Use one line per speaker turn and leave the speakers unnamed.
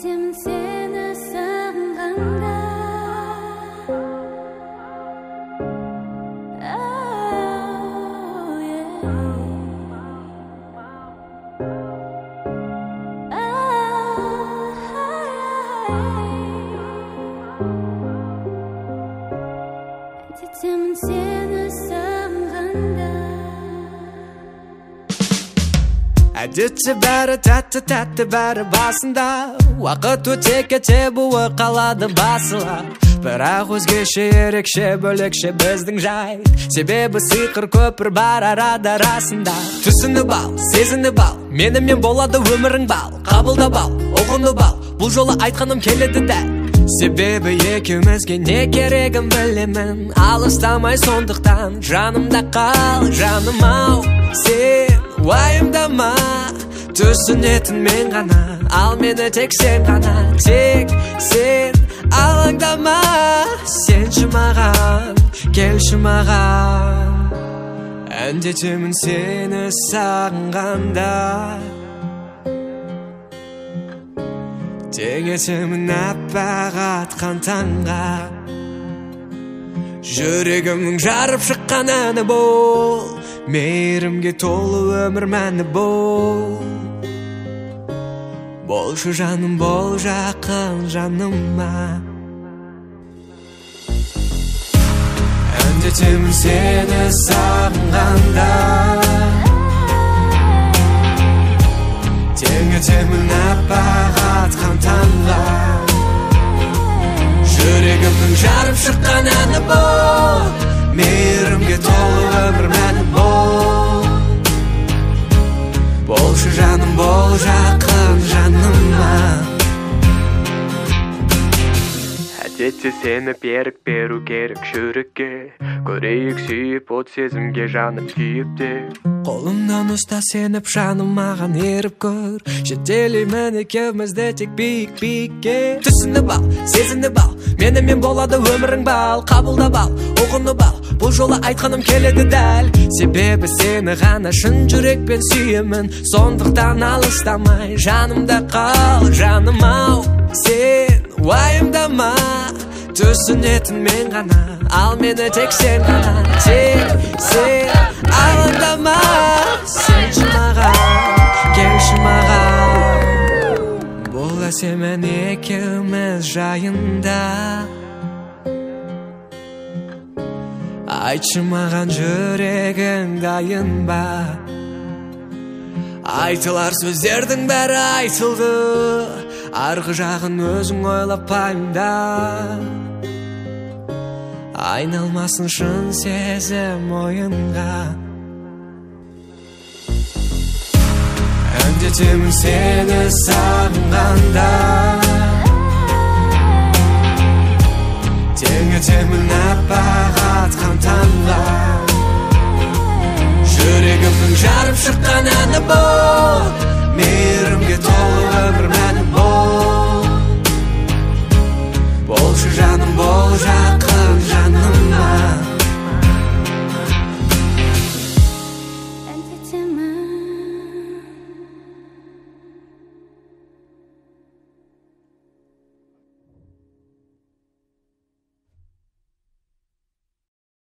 Әндетемін сені сағынғанда. Oh, yeah. Oh, әндетемін сені сағынғанда.
Әдетте бәрі тәтті-тәтті, бәрі басында. Уақыт өте кете буы қалады басыла. Бірақ өзгеше, ерекше, бөлекше біздің жайт. Себебі сиқыр көпір бар арада расында. Түсініп ал, сезініп ал, менімен болады өмірің бал. Қабылдап ал, ұғынып ал, бұл жолы айтқаным келеді дәл. Себебі екеумізге не керегін білемін. Алыстамай сондықтан жанымда қал, жаным ау. Сен уайымдама, түсінетін мен ғана, ал мені тек сен ғана. Тек сен алаңдама, сенші маған, келші маған. Әндетемін сені сағынғанда. Теңетемін аппақ атқан таңға. Жүрегімнің жарып шыққан әні бол, мейірімге толы өмір мәні бол. Болшы жаным, бол жақын жаныма. Әндетемін сені сағынғанда. Теңетемін аппақ атқан таңға. Жүрегімнің жарып шыққан әні бол, мейірімге толы өмір мәні бол. Болшы жаным, бол жақын жаныма.
Әдетте сені берік беру керек жүрекке. Көрейік сүйіп, от сезімге жанып күйіп те.
Қолымнан ұста сеніп, жаным маған еріп көр. Жетелеймін екеумізді тек биік биікке. Түсініп ал, сезініп ал, менімен болады өмірің бал. Қабылдап ал, ұғынып ал, бұл жолы айтқаным келеді дәл. Себебі сені ғана шын жүрекпен сүйемін. Сондықтан алыстамай жанымда қал, жаным ау. Сен уайымдама, түсінетін мен ғана, ал мені тек сен ғана. Тек сен алаңдама, сенші маған, келші маған. Бұл әсем ән екеуміз жайында. Айтшы маған, жүрегің дайын ба? Айтылар сөздердің бәрі айтылды, арғы жағын өзің ойлап пайымда. Айналмасын шын сезім ойынға. Әндетемін сені сағынғанда. Теңетемін аппақ атқан таңға. Жүрегімнің жарып шыққан әні бол, мейірім